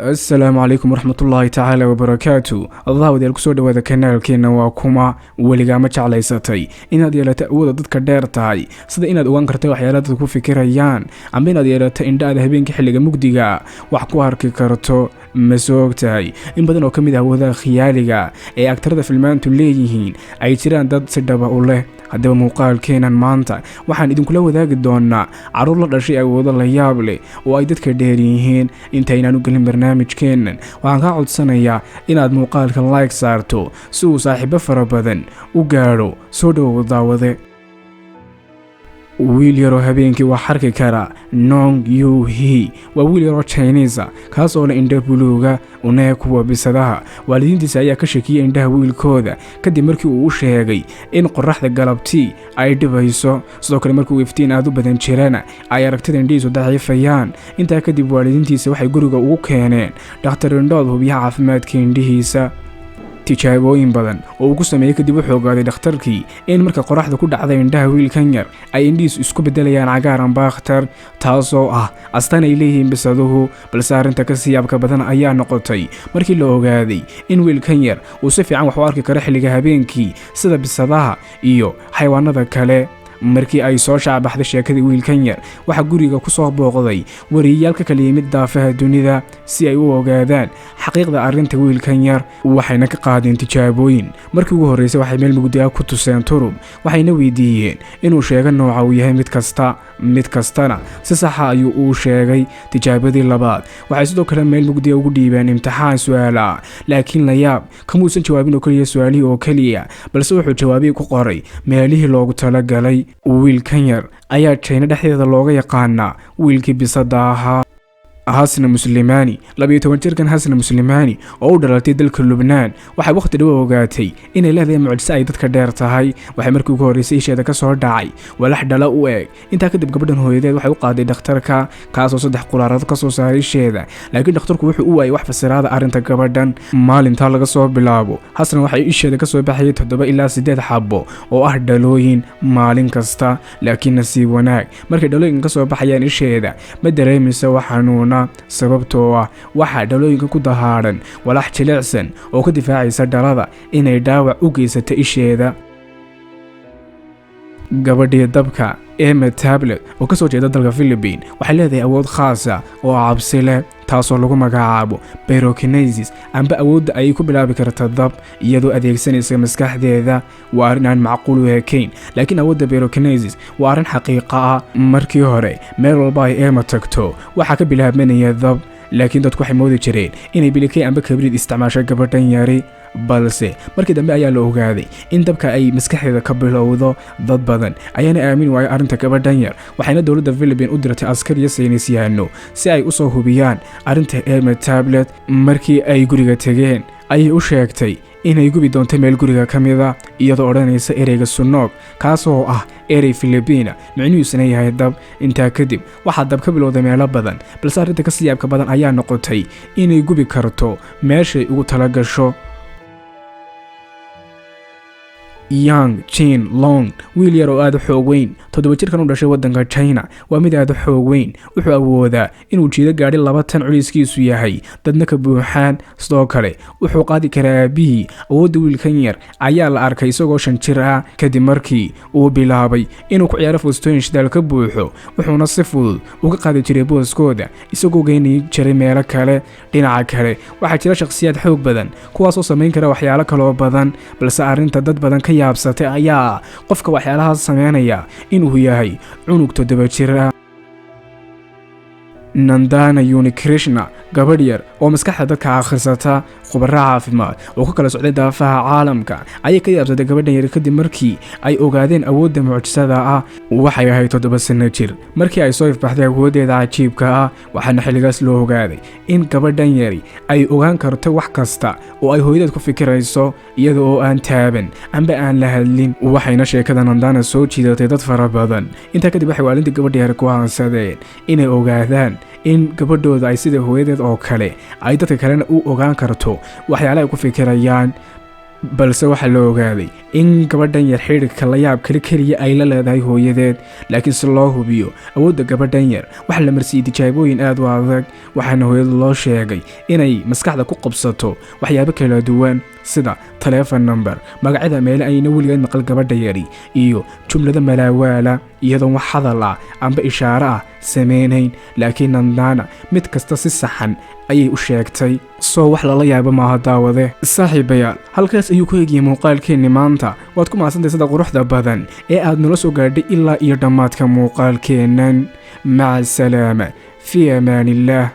Asalaamu calaykum waraxmatullaahi tacaala wabarakaatu. Daawadayaal, kusoo dhawaada kanaalkeenna. Waa kuma weligaa ma jeclaysatay inaad yeelato awooda dadka dheer tahay, sida inaad ogaan karta waxyaala dadka ku fikirayaan, amba inaad yeelato indha aad habeenka xilliga mugdiga wax ku arki karto? Ma soo ogtahay in badan oo ka mid ah awoodaha khiyaaliga ee agtarada filmaantu leeyihiin ay jiraan dad si dhaba u leh? Haddaba muuqaalkeenan maanta waxaan idinkula wadaagi doonaa carruur la dhashay awoodo la yaab leh oo ay dadka dheer yihiin. Intaynaan u gelin barnaamijkeennan, waxaan kaa codsanayaa inaad muuqaalka like saarto si uu saaxiibo fara badan u gaadho. Soo dhowow, daawade. Wiil yaroo habeenkii wax arki kara. Nong Yu He waa wiil yaroo Chinese kaas oo leh indho buluuga unee kuwa bisadaha. Waalidiintiisa ayaa ka shakiyey indhaha wiilkooda kadib markii uu u sheegay in qoraxda galabtii ay dhibayso, sidoo kale markii uu iftiin aad u badan jirana ay aragtida indhihiisu daciifayaan. Intaa kadib waalidiintiisa waxay guriga ugu keeneen dhakhtar indhood hubiyaha caafimaadka indhihiisa. Tijaabooyin badan oo uu ku sameeyey kadib, wuxuu ogaaday dhakhtarkii in marka qoraxda ku dhacda indhaha wiilkan yar ay indhihiisu isku beddelayaan cagaar amba akhtar, taasoo ah astaan ay leeyihiin bisaduhu. Balse arrinta ka sii yaabka badan ayaa noqotay markii la ogaaday in wiilkan yar uu si fiican wax u arki karo xilliga habeenkii, sida bisadaha iyo xayawaanada kale. Markii ay soo shaacbaxday sheekadii wiilkan yar, waxaa guriga ku soo booqday wariyayaal ka kala yimid daafaha dunida si ay u ogaadaan xaqiiqda arrinta wiilkan yar, waxayna ka qaadeen tijaabooyin. Markii ugu horreysay waxay meel mugdi ah ku tuseen turub, waxayna weydiiyeen inuu sheego nooca uu yahay mid kasta. Mid kastana si saxa ayuu uu sheegay. Tijaabadii labaad waxay sidoo kale meel mugdiya ugu dhiibeen imtixaan su-aala, laakiin la yaab kamuusan jawaabin oo keliya su-aalihii oo keliya, balse wuxuu jawaabihii ku qoray meelihii loogu talagalay. Wiilkan yar ayaa Jayna dhexdeeda looga yaqaanaa wiilkii bisada ahaa. Hasna Muslimaani. 12 jirkan Hasna Muslimaani oo u dhalatay dalka Lubnaan waxay wakhti dhow ogaatay inay leedahay mucjiso ay dadka dheer tahay. Waxay markii ugu horreysay isheeda ka soo dhacay walax dhala u eg. Intaa kadib gabadhan hooyadeed waxay u qaaday dhakhtarka, kaasoo saddex quraarado ka soo saaray isheeda, laakiin dhakhtarku wuxuu u waayay wax fasiraada arrinta gabadhan. Maalintaa laga soo bilaabo, Hasna waxay isheeda ka soo baxayay 7 ilaa 8 xabo oo ah dhalooyin maalin kasta. Laakiin nasiib wanaag, markay dhalooyinkan ka soo baxayaan isheeda ma dareemaysa wax xanuuna, sababtoo ah waxaa dhalooyinka ku dahaadhan walax jilicsan oo ka difaacaysa dhalada inay dhaawac u geysato isheeda. Gabadhii dabka. Eme Tablet oo kasoo jeeda dalka Philippine waxay leedahay awood khaasa oo cabsi leh, taasoo lagu magacaabo pyrokinesis, amba awoodda ay ku bilaabi karta dab iyadoo adeegsanaysa maskaxdeeda. Waa arrin aan macquul u ekayn, laakiin awoodda pyrokinesis waa arrin xaqiiqa ah. Markii hore meel walba ay Ema tagto waxaa ka bilaabmanaya dab, laakiin dadku waxay moodi jireen inay bilikay amba kabriid isticmaasho gabadhan yari. Balse markii dambe ayaa la ogaaday in dabka ay maskaxdeeda ka bilowdo. Dad badan ayaana aamin waayay arrinta gabadhan yar, waxayna dowladda Philippine u diratay askar iyo saynisyahanno si ay usoo hubiyaan arrinta Eme Tablet. Markii ay guriga tegeen ayay u sheegtay inay gubi doonto meel guriga ka mida, iyadoo odhanaysa ereyga "sunog", kaasoo ah erey Filibiina micnihiisuna yahay dab. Intaa kadib waxaa dab ka bilowday meelo badan, balse arrinta kasii yaabka badan ayaa noqotay inay gubi karto meeshay ugu tala gasho. Yang Chin Long, wiil yar oo aada u xoog weyn. 7 jirkan u dhashay waddanka China waa mid aada u xoog weyn. Wuxuu awoodaa inuu jiido gaadhi 2 tan culayskiisu yahay, dadna ka buuxaan. Sidoo kale wuxuu qaadi karaa aabihii. Awoodda wiilkan yar ayaa la arkay isagoo 5 jir ah, kadib markii uu bilaabay inuu ku ciyaaro fuustooyin shidaal ka buuxo, wuxuuna si fudud uga qaadi jiray booskooda isagoo geynay jiray meelo kale. Dhinaca kale waxaa jira shakhsiyaad xoog badan kuwaasoo samayn kara waxyaalo kaloo badan, balse arrinta dad badan ka yaabsatay ayaa qofka waxyaalahaas sameynaya inuu yahay cunug 7 jir ah. Nandana Unikrishna, gabadh yar oo maskaxda dadka akhrisata. Khubaro caafimaad oo ka kala socday daafaha caalamka ayay ka yaabsatay gabadhan yar kadib markii ay ogaadeen awoodda mucjisada ah. Waxay ahayd 7 sano jir markii ay soo ifbaxday awooddeeda cajiibka ah, waxaana xilligaas loo ogaaday in gabadhan yari ay ogaan karto wax kasta oo ay hooyadeed ku fikirayso iyada oo aan taaban amba aan la hadlin. Waxayna sheekada Nandana soo jiidatay dad fara badan. Intaa kadib waxay waalintii gabadha yar ku hansadeen inay ogaadaan in gabadhooda ay sida hooyadeed oo kale ay dadka kalena u ogaan karto waxyaala ay ku fikirayaan. Balse waxaa la ogaaday in gabadhan yar xidhiidhka la yaab kale keliya ay la leedahay hooyadeed. Laakiin si loo hubiyo awoodda gabadhan yar, waxaa la marsiiyey tijaabooyin aad u adag, waxaana hooyada loo sheegay inay maskaxda ku qabsato waxyaabo kala duwan, sida taleefon number, magacyada meele ayna weligeed maqal gabadha yari, iyo jumlado malaawaala, iyadoon wax hadal ah amba ishaaro ah samaynayn. Laakiin Nandana mid kasta si saxan ayay u sheegtay. Soo wax lala yaabo maaha, daawade? Saaxiibayaal, halkaas ayuu ku egiyey muuqaalkeenni maanta. Waad ku mahadsantahay sida quruxda badan ee aad nala soo gaadhay ilaa iyo dhammaadka muuqaalkeennan. Maca asalaama, fii amaaniillaah.